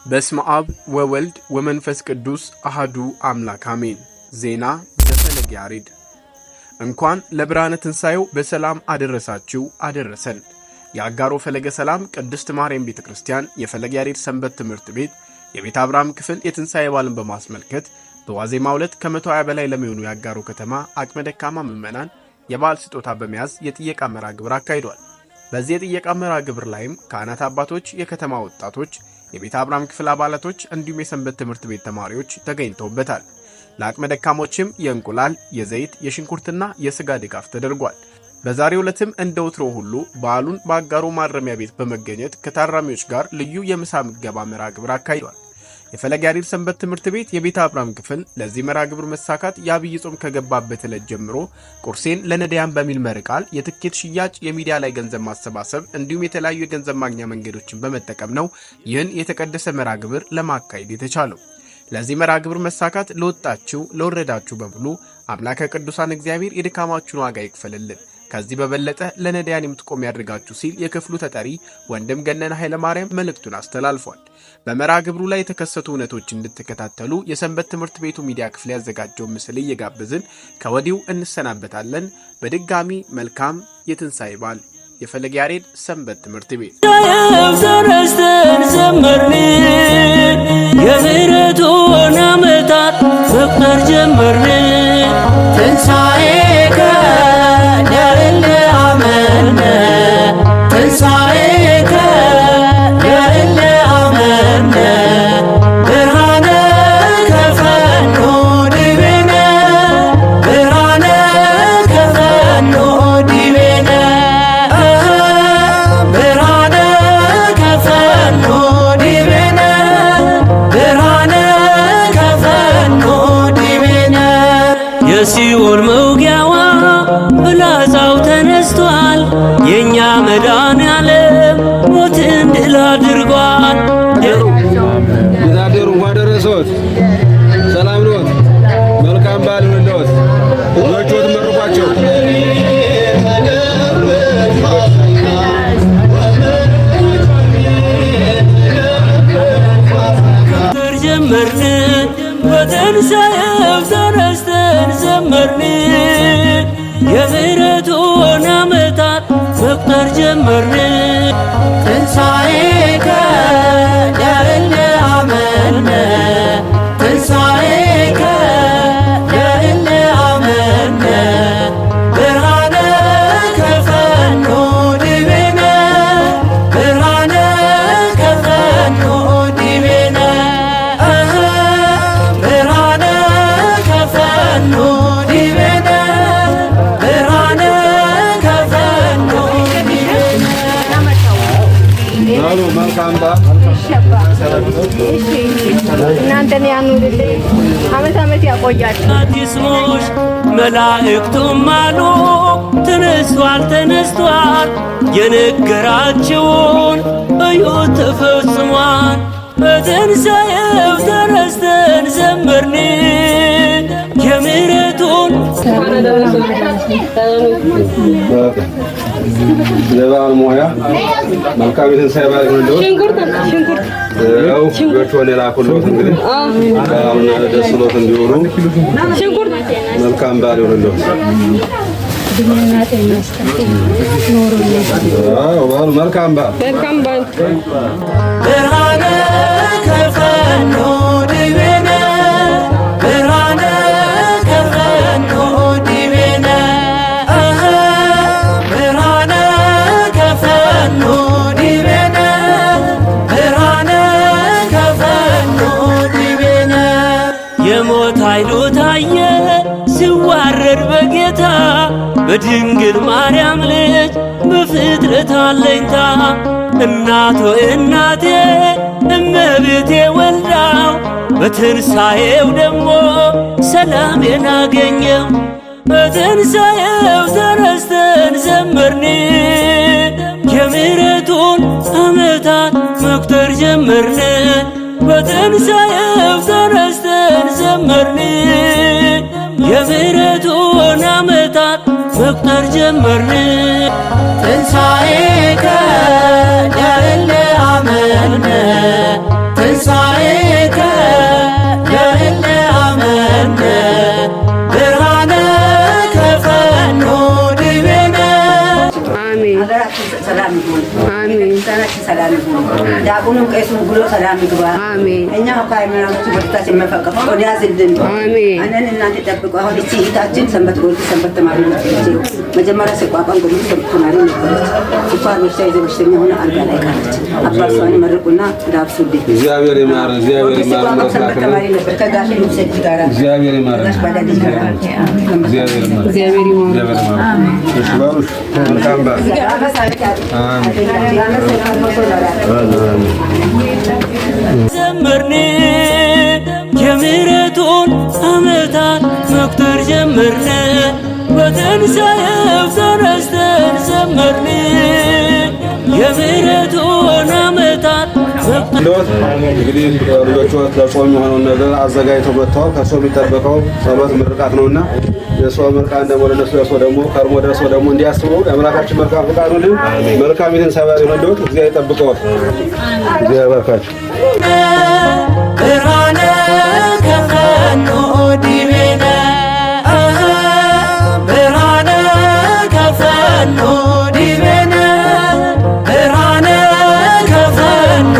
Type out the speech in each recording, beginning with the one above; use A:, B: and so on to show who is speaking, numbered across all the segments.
A: በስመ አብ ወወልድ ወመንፈስ ቅዱስ አሃዱ አምላክ አሜን። ዜና ዘፈለገ ያሬድ። እንኳን ለብርሃነ ትንሣኤው በሰላም አደረሳችሁ አደረሰን። የአጋሮ ፈለገ ሰላም ቅድስት ማርያም ቤተ ክርስቲያን የፈለገ ያሬድ ሰንበት ትምህርት ቤት የቤተ አብርሃም ክፍል የትንሣኤ በዓልን በማስመልከት በዋዜማው ዕለት ከ120 በላይ ለሚሆኑ የአጋሮ ከተማ አቅመ ደካማ ምዕመናን የበዓል ስጦታ በመያዝ የጥየቃ መርሃ ግብር አካሂዷል። በዚህ የጥየቃ መርሃ ግብር ላይም ካህናት አባቶች፣ የከተማ ወጣቶች፣ የቤተ አብርሃም ክፍል አባላቶች እንዲሁም የሰንበት ትምህርት ቤት ተማሪዎች ተገኝተውበታል። ለአቅመ ደካሞችም የእንቁላል፣ የዘይት፣ የሽንኩርትና የስጋ ድጋፍ ተደርጓል። በዛሬው ዕለትም እንደ ወትሮ ሁሉ በዓሉን በአጋሮ ማረሚያ ቤት በመገኘት ከታራሚዎች ጋር ልዩ የምሳ ምገባ መርሃ ግብር አካሂዷል። የፈለገ ያሬድ ሰንበት ትምህርት ቤት የቤተ አብርሃም ክፍል ለዚህ መርሃ ግብር መሳካት የአብይ ጾም ከገባበት ዕለት ጀምሮ ቁርሴን ለነዳያን በሚል መሪ ቃል የትኬት ሽያጭ፣ የሚዲያ ላይ ገንዘብ ማሰባሰብ እንዲሁም የተለያዩ የገንዘብ ማግኛ መንገዶችን በመጠቀም ነው ይህን የተቀደሰ መርሃ ግብር ለማካሄድ የተቻለው። ለዚህ መርሃ ግብር መሳካት ለወጣችሁ ለወረዳችሁ በሙሉ አምላከ ቅዱሳን እግዚአብሔር የድካማችሁን ዋጋ ይክፈልልን፣ ከዚህ በበለጠ ለነዳያን የምትቆም ያድርጋችሁ ሲል የክፍሉ ተጠሪ ወንድም ገነነ ኃይለማርያም መልእክቱን አስተላልፏል። በመርሃ ግብሩ ላይ የተከሰቱ እውነቶች እንድትከታተሉ የሰንበት ትምህርት ቤቱ ሚዲያ ክፍል ያዘጋጀውን ምስል እየጋበዝን ከወዲሁ እንሰናበታለን። በድጋሚ መልካም የትንሣኤ በዓል። የፈለገ ያሬድ ሰንበት ትምህርት ቤት።
B: ተነስተን ዘመርን፣ የምህረቱን ዓመታት መቁጠር ጀመርን።
C: ትንሣኤከ ለእለ አመነ፣ ትንሣኤከ ለእለ አመነ፣ ብርሃነ ከፈኑ ዲቤነ፣ ብርሃነ ከፈኑ ዲቤነ፣ ብርሃነ ከፈኑ ዲቤነ፣ ብርሃነ ከፈኑ ዲቤነ።
B: የሲኦል መውጊያዋ ፍላጻው ተነስቷል። የእኛ መድኃኔዓለም ሞትን ድል አድርጓል።
D: የታደሩ እንኳን ደረሰዎት። ሰላም ነዎት? መልካም በዓል ይሁንልዎት። ልጆችዎት መርቋቸው።
B: ጀመርን፣ በትንሣኤው ተነስተን ዘመርን፣ የምህረቱን ዓመታት መቁጠር ጀመርን።
C: ትንሣኤከ ለእለ አመነ፣ ትንሣኤከ ለእለ አመነ፣ ብርሃነ ከፈኑ ዲቤነ፣ ብርሃነ ከፈኑ ዲቤነ፣ ብርሃነ ከፈኑ ዲቤነ፣ ብርሃነ ከፈኑ ዲቤነ።
D: በሉ መልካም በዓል።
E: እናንተን ያኑርልኝ፣ አመት አመት ያቆያል።
B: አዲስሞሽ መላእክቱም አሉ ተነስቷል፣ ተነስቷል፣ የነገራቸውን እዩ ተፈጽሟል። በትንሣኤው ተነስተን ዘመርን የምህረቱን
D: ለበዓል ሙያ መልካም የትንሣኤ በዓል ይሁንልዎት። ያው ልጆችዎን የላኩልዎት እንግዲህ በዓሉን ደስ ብሎት እንዲውሉ መልካም በዓል ይሁንልዎት። አዎ በዓሉ መልካም በዓል።
C: ብርሃነ ከፈኑ ዲቤነ፣ ብርሃነ ከፈኑ ዲቤነ፣ ብርሃነ ከፈኑ ዲቤነ፣ ብርሃነ ከፈኑ ዲቤነ።
B: የሞት ኃይሉ ታየ ሲዋረድ በጌታ በድንግል ማርያም ልጅ በፍጥረት አለኝታ። እናቶ እናቴ እመቤቴ ወልዳው በትንሣኤው ደግሞ ሰላሜን አገኘው። በትንሣኤው ተነስተን ዘመርን የምህረቱን ዓመታት መቁጠር ጀመርን። በትንሣኤው ተነስተን ዘመርን የምህረቱን ዓመታት መቁጠር ጀመርን።
C: ትንሣኤከ ለእለ አመነ፣ ትንሣኤ
F: ዲያቆኑም ቄሱም ብሎ ሰላም ይግባ። እኛ ከሃይማኖቱ ወደታች የመፈቀፈቀውን ያዝልን። እኔን እናንተ ጠብቁ። አሁን እቺ እህታችን ሰንበት ጎልት ሰንበት ተማሪ ነበረች። መጀመሪያ ሲቋቋም ጎልት ሰንበት ተማሪ ነበረች። ስኳር በሽታ ይዘ በሽተኛ ሆነ አልጋ ላይ ቀረች። አባሷን መርቁና ዳብሱልኝ።
D: እግዚአብሔር ይማር፣ እግዚአብሔር ይማር።
F: ሲቋቋም ሰንበት ተማሪ ነበር ከጋሽ ንጉሴ ልጅ ጋራ
D: እግዚአብሔር ይማር፣
F: ከጋሽ ባዳ ልጅ ጋራ
D: እግዚአብሔር ይማር፣
E: እግዚአብሔር ይማር።
D: እግዚአብሔር ይማር። እሺ ባሩሽ መልካም በዓል።
B: ዘመርን የምሕረቱን ዓመታት መቁጠር ጀመርን። በትንሣኤው ተነስተን ዘመርን የምሕረቱን ዓመታት መቁጠር
D: እንደወት እንግዲህ ልጆቹ ለጾም የሆነውን ነገር አዘጋጅተው መጥተዋል። ከእርሶ የሚጠበቀው ጸሎት፣ ምርቃት ነውና የጾም ምርቃት ደግሞ ለነሱ ደርሶ ደግሞ ከርሞ ደርሶ ደግሞ እንዲያስቡ የአምላካችን መልካም ፈቃዱ ይሁን። መልካም የትንሣኤ በዓል ይሁንልዎት። እግዚአብሔር ይጠብቀዎት። እግዚአብሔር ይባርካችሁ።
C: ብርሃነ ከፈኑ ዲቤነ ብርሃነ ከፈኑ ዲቤነ ብርሃነ ከፈኑ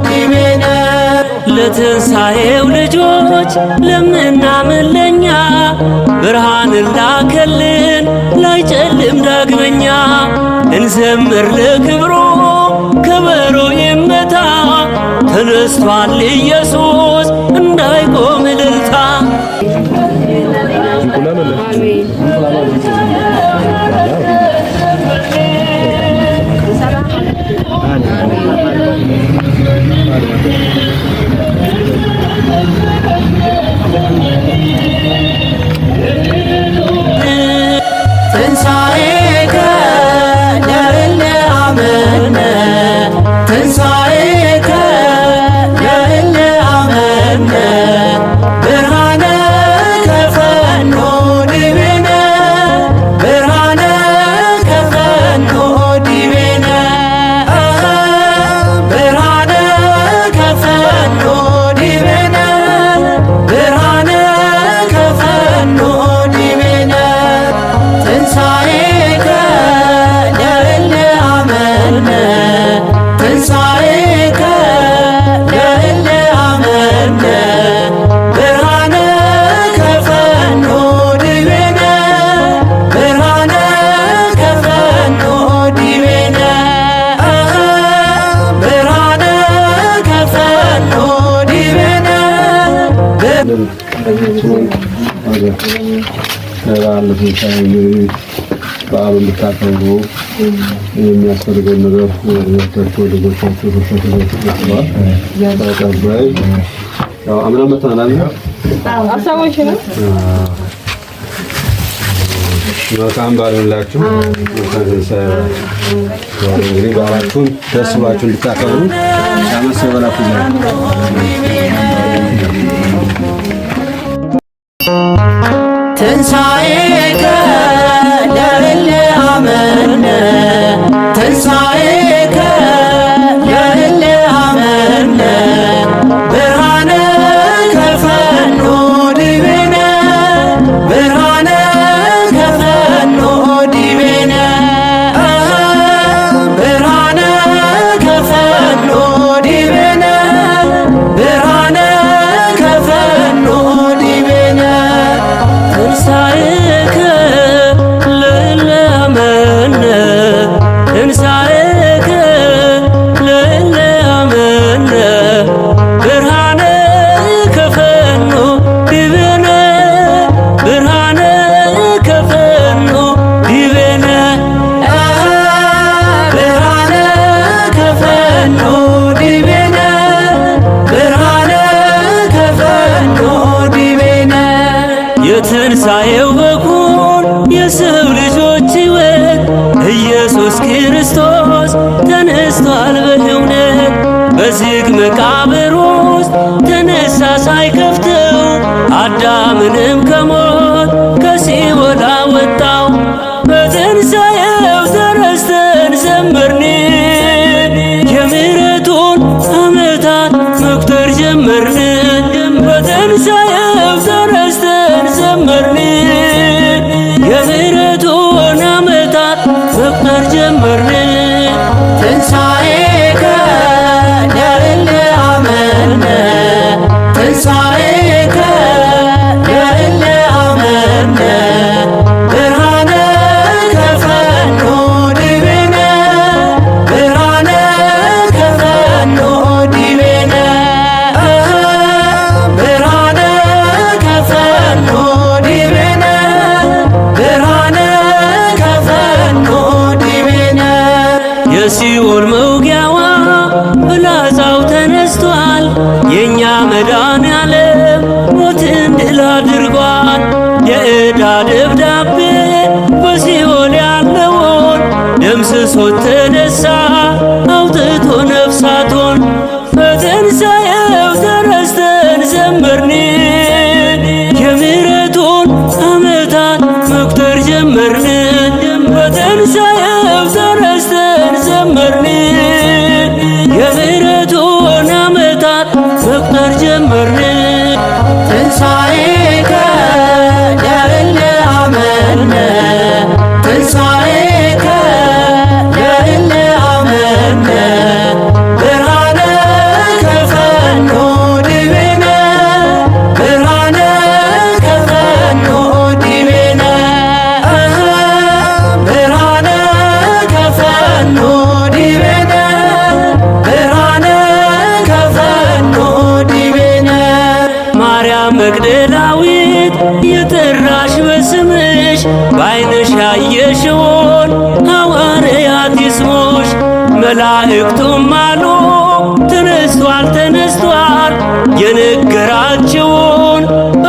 C: ዲቤነ
B: ለትንሣኤው ልጆች ለምናምን ለኛ ብርሃንን ላከልን ላይጨልም ዳግመኛ እንዘምር ለክብሩ ከበሮ ይመታ ተነስቷል ኢየሱስ እንዳይቆም እልልታ።
C: ትንሣኤከ ለእለ አመነ ትንሣኤከ ለእለ አመነ ብርሃነ ከፈኑ ዲቤነ ብርሃነ ከፈኑ ዲቤነ ብርሃነ ከፈኑ ዲቤነ ብርሃነ ከፈኑ ዲቤነ ትንሣኤከ ለእለ አመነ ትንሣኤከ ለእለ አመነ ብርሃነ ከፈኑ ዲቤነ ብርሃነ ከፈኑ ዲቤነ ብርሃነ ከፈኑ ዲቤነ
D: ለበዓል ትንሣኤ እንግዲህ በዓሉን እንድታከብሩ የሚያስፈልገውን ነገር ወዳጆቻቸው ልጆቻቸው ተሸክመው ተቀባይ ያው አምና መጥተናል አይደል? መልካም በዓል ይሁንላችሁ። መልካም ትንሣኤ በዓል። እንግዲህ በዓላችሁን ደስ ብሏችሁ እንድታከብሩ ያመሰ በላችሁ ዛሬ
C: ትንሣኤከ ለእለ አመነ ትንሣኤከ ለእለ አመነ ብርሃነ ከፈኑ ዲቤነ ብርሃነ ከፈኑ ዲቤነ ብርሃነ ከፈኑ ዲቤነ ብርሃነ ከፈኑ ዲቤነ
B: ትንሣኤከ ለእለ አመነ ትንሣኤከ ለእለ አመነ ብርሃነ ከፈኑ ዲቤነ ብርሃነ ከፈኑ ዲቤነ
C: ብርሃነ ከፈኑ ዲቤነ ብርሃነ ከፈኑ ዲቤነ
B: የትንሣኤው በኩር የሰው ልጆች ሕይወት ኢየሱስ ክርስቶስ ተነስቷል በእውነት። በዝግ መቃብር ውስጥ ተነሳ ሳይከፍተው አዳምንም ከሞት ከሲኦል አወጣው። በትንሣኤው ተነስተን ዘመርን የምሕረቱን ዓመታት መቁጠር ጀመርን። በትንሣኤው ተነስተን ዘመርን የምሕረቱን ዓመታት መቁጠር ጀመርን።
C: ትንሣኤከ
B: በትንሣኤው ተነስተን ዘመርን። የምሕረቱን ዓመታት መቁጠር ጀመርን። በትንሣኤው ተነስተን ዘመርን። የምሕረቱን ዓመታት መቁጠር ጀመርን።
C: ትንሣኤከ ለእለ አመነ፣ ትንሣኤከ ለእለ አመነ፣ ብርሃነከ ፈኖ ዲቤነ፣ ብርሃነከ ፈኖ ዲቤነ፣ ብርሃነከ ፈኖ ዲቤነ፣ ብርሃነከ ፈኖ ዲቤነ።
B: ማርያም መግደላዊት የጠራሽ በስምሽ፣ በዓይንሽ ያየሽውን ሐዋርያት ይስሙሽ። መላእክቱም አሉ ተነስቷል ተነስቷል፣ የነገራችውን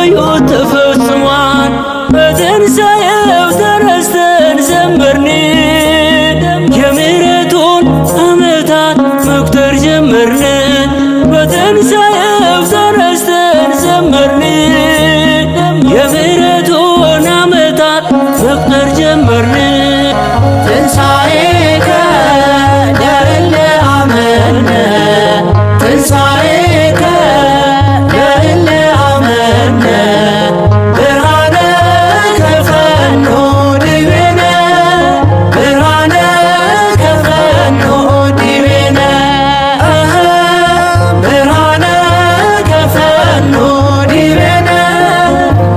B: እዩት ተፈጽሟል። በትንሣኤው ተነስተን ዘመርን። የምሕረቱን ዓመታት መቁጠር ጀመርን። በትንሣኤው ተነስተን ዘመርን። የምሕረቱን ዓመታት መቁጠር ጀመርን።
C: ትንሣኤከ ለእለ አመነ፣ ትንሣኤከ ለእለ አመነ፣ ብርሃነከ ፈኖ ዲቤነ፣ ብርሃነከ ፈኖ ዲቤነ፣ ብርሃነከ ፈኖ ዲቤነ፣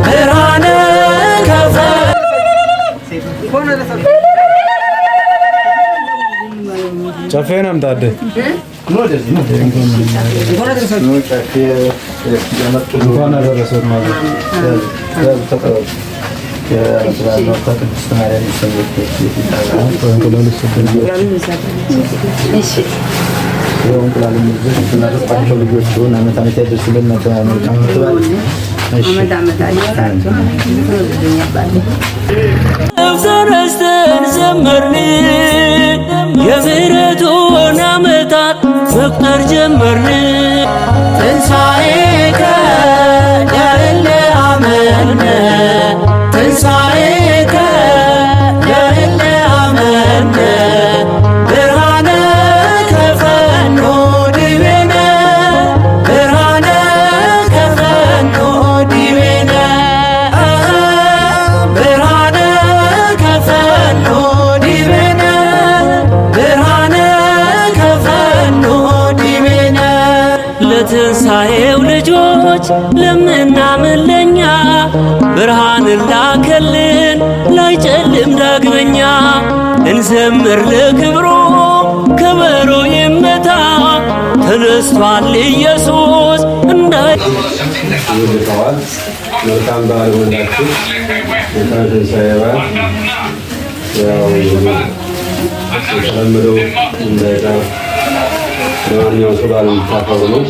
C: ብርሃነከ ፈኖ።
G: ጨፌን አምጣልህ። እንኳን አደረሰን ማለት።
H: ቅድስት ማርያም
G: እንቁላል ይሰጣል።
H: እንቁላል እናጠጣቸው ልጆችን አመት አመት ያደርስልን። መልካም በዓል።
F: አመት አመት አደረሳችሁ።
B: ተነስተን ዘመርን። የምሕረቱን ዓመታት መቁጠር ጀመርን።
C: ትንሣኤከ ለእለ አመነ፣ ትንሣኤከ ለእለ አመነ፣ ብርሃነከ ፈኖ ዲቤነ፣ ብርሃነከ ፈኖ ዲቤነ፣ ብርሃነከ ፈኖ ዲቤነ፣ ብርሃነከ ፈኖ ዲቤነ።
B: ለትንሣኤው ልጆች ለምናምን ለኛ ብርሃንን ላከልን ላይጨልም ዳግመኛ። እንዘምር ለክብሩ ከበሮ ይመታ፣ ተነስቷል ኢየሱስ እንዳይ
D: ይልቀዋል። መልካም በዓል ይሁንላችሁ። መልካም ትንሣኤ በዓል። ያው የተለመደው እንዳይቀር ለማንኛውም ሰው በዓል እንድታከብሩ ነው።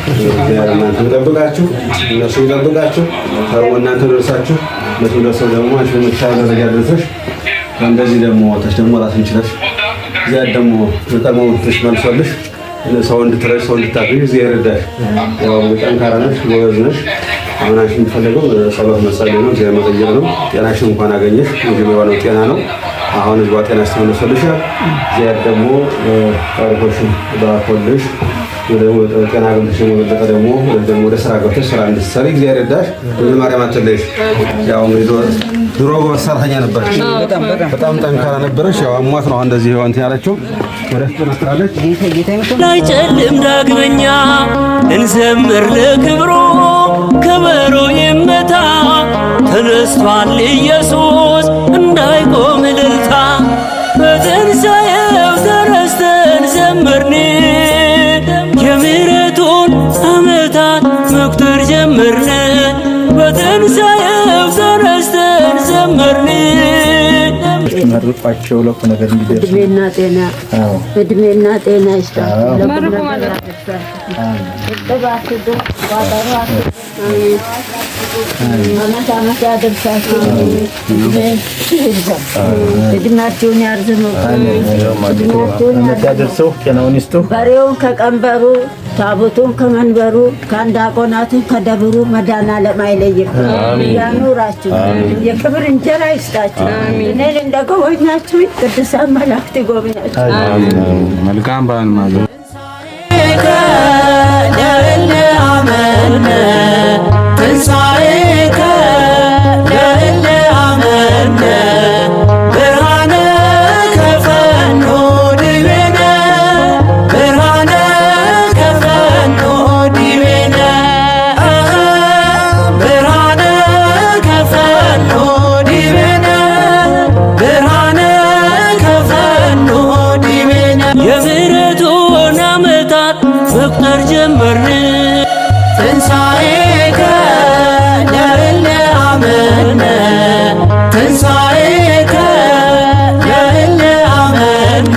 D: እግዚአብሔር እናንተን ይጠብቃችሁ፣ እነሱ ይጠብቃችሁ። ከርሞ እናንተ ደርሳችሁ እነሱ ደርሰው ደግሞ አንቺ በምትሻል ደረጃ ደርሰሽ እንደዚህ ደግሞ ወጥተሽ ደግሞ ራስን ችለሽ እግዚአብሔር ደግሞ በቀድሞ ትሽ መልሶልሽ ሰው እንድትረጅ ሰው እንድታገኝ እግዚአብሔር ይርዳሽ። ያው ጠንካራ ነሽ፣ ጎበዝ ነሽ። አሁን አንቺ የሚፈለገው ጸሎት መጸለይ ነው፣ እግዚአብሔር መጠየቅ ነው። ጤናሽን እንኳን አገኘሽ። መጀመሪያው ነው ጤና ነው። አሁን ህዝቧ ጤናሽ ተመልሶልሻል። እግዚአብሔር ደግሞ ታሪኮሽን ባኮልሽ ወደ ጤና ገብተሽ ደግሞ የበለጠ ደግሞ ደግሞ ወደ ስራ ገብተሽ ስራ እንድትሰሪ እግዚአብሔር ይርዳሽ። ድንግል ማርያም አትለይሽ። ያው እንግዲህ ድሮ ጎበዝ ሰራተኛ ነበረች፣ በጣም ጠንካራ ነበረች። ያው አሟት ነው እንደዚህ እንትን ያለችው። ወደፊት ትጠነክራለች።
B: ላይጨልም ዳግመኛ እንዘምር ለክብሩ ከበሮ ይመታ፣ ተነስቷል ኢየሱስ እንዳይቆም እልልታ። በትንሣኤው ተነስተን ዘመርን። የምሕረቱን ዓመታት መቁጠር ጀመርን። በትንሣኤው ተነስተን ዘመርን።
H: መርቋቸው ለቁም ነገር እንዲደርሱ።
I: እድሜና ጤና፣
H: አዎ።
I: እድሜና ጤና ይስጣችሁ።
H: አዎ።
I: ለቁም ነገር ያደርሳችሁ። እጥብ አትጡ፣ ቋጠሮ አትጡ። አመት አመት ያደርሳችሁ። እድሜ ይብዛ። እድሜያችሁን ያርዝመው። እድሜያችሁን
H: አመት ያደርሰው፣ ጤናውን ይስጡ።
I: በሬውን ከቀንበሩ፣ ታቦቱን ከመንበሩ፣ ከአንዳቆናቱን ከደብሩ መድኃኔዓለም አይለይም። ያኑራችሁ፣ የክብር እንጀራ ይስጣችሁ። እኔን እንደጎበኛችሁ ቅዱሳን መላእክት ይጎብኛችሁ።
G: መልካም በዓል ማለት
C: ለእለ አመነ፣ ትንሣኤከ ለእለ አመነ፣ ብርሃነከ ፈኖ ዲቤነ፣ ብርሃነከ ፈኖ ዲቤነ፣ ብርሃነከ ፈኖ ዲቤነ፣ ብርሃነከ ፈኖ ዲቤነ።
B: የምሕረቱን ዓመታት መቁጠር ጀመርን።
C: ትንሣኤከ ለእለ አመነ፣ ትንሣኤከ ለእለ አመነ፣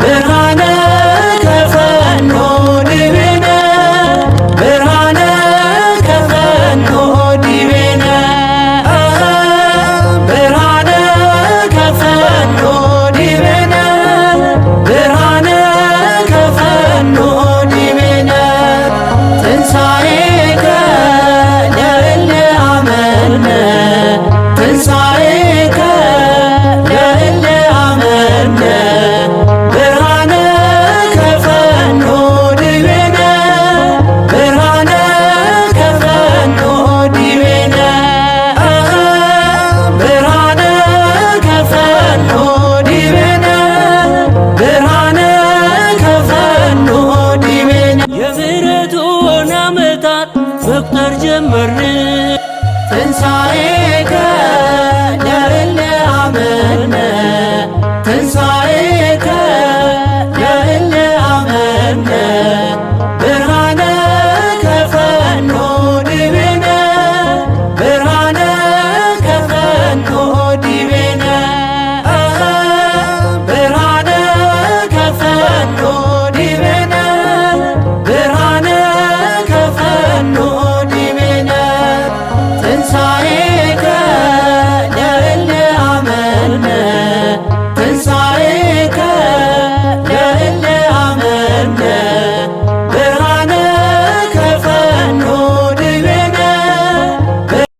C: ብርሃነከ ፈኖ ዲቤነ፣ ብርሃነከ ፈኖ ዲቤነ፣ ብርሃነከ ፈኖ ዲቤነ፣ ብርሃነከ ፈኖ ዲቤነ። ትንሣኤከ ለእለ አመነ፣ ትንሣኤከ ለእለ አመነ፣ ብርሃነከ ፈኖ ዲቤነ፣ ብርሃነከ ፈኖ ዲቤነ፣ ብርሃነከ ፈኖ ዲቤነ፣ ብርሃነከ ፈኖ ዲቤነ።
B: የምሕረቱን ዓመታት መቁጠር ጀመርን።
C: ትንሣኤከ ለእለ አመነ።